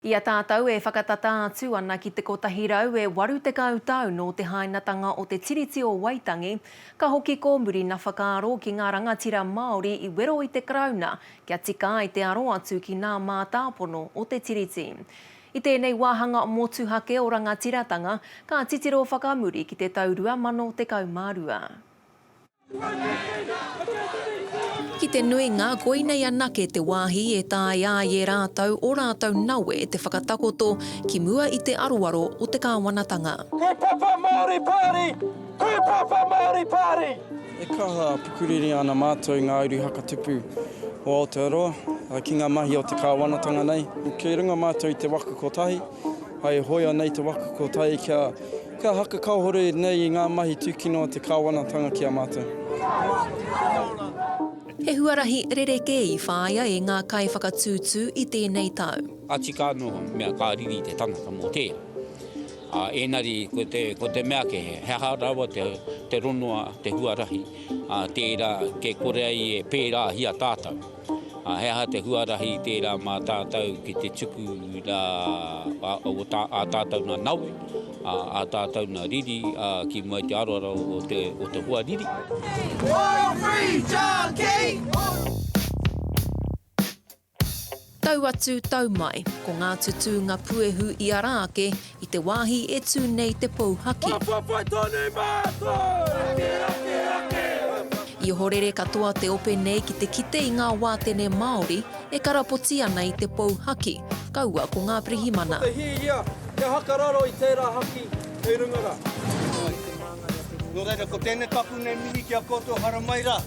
I a tātou e whakatata atu ana ki te 180 tau nō te hainatanga o te Tiriti o Waitangi, ka hoki kōmuri na whakaaro ki ngā rangatira Māori i wero i te Karauna kia tika ai te aro atu ki nā mātāpono o te Tiriti. I tēnei wāhanga motuhake o Rangatiratanga, ka titiro whakamuri ki te tau 2012. Ki te nuinga, koinei anake te wāhi e taea ai e rātou ō rātou nawe te whakatakoto ki mua i te aroaro o te kāwanatanga. Kaupapa Māori Party! Kaupapa Māori Party! E kaha pukuriri ana mātou ngā uri hakatupu o Aotearoa ki ngā mahi o te kāwanatanga nei. Kei runga mātou i te waka kotahi, hai hoea nei te waka kotahi kia Ka hakakahore nei i ngā mahi tūkino a te kāwanatanga ki a mātou. He huarahi rerekē i whāia e ngā kaiwhakatūtū i tēnei tau. Ka tika anō mea ka riri te tangata mō tērā. Ā, ēnari ko te, ko te mea ake, he aha rawa te, te ronoa, te huarahi, ā, tērā kei kore ai e pērāhia tātou. Ā, he aha te huarahi tērā mā tātou ki te tuku rā o tā, ā tātou nā nawe, ā, ā tātou nā riri, ā, ki mua i te aroaro o te, o te hoariri. All free John Key! Tau atu, tau mai, ko ngā tutūnga puehu i ara ake i te wāhi e tū nei te pou haki. Ka whawhai tonu mātou! Ake, ake, ake! I ohorere katoa te ope nei ki te kite i ngā wātene Māori e karapoti ana i te pou haki, kaua ko ngā pirihimana. Ko te hiahia kia hakararo i tērā haki kei runga rā. Nō reira, ko tēnei taku nei mihi ki a koutou haramai rā.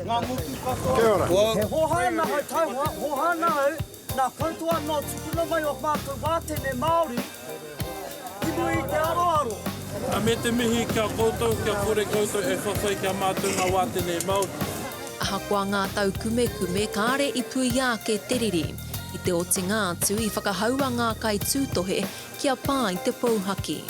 Ngā motu katoa. He hōhā ana au, tauhoa, hōhā ana au, Nā koutou anō tukuna mai o mātou wātene Māori ki muri i te aroaro. A me te mihi ki a koutou kia kore koutou e whawhai ki a mātou ngā wātene Māori. Ahakoa ngā taukumekume kāre i puia ake te riri. I te otinga atu i whakahaua ngā kaitūtohe kia pā i te pou haki.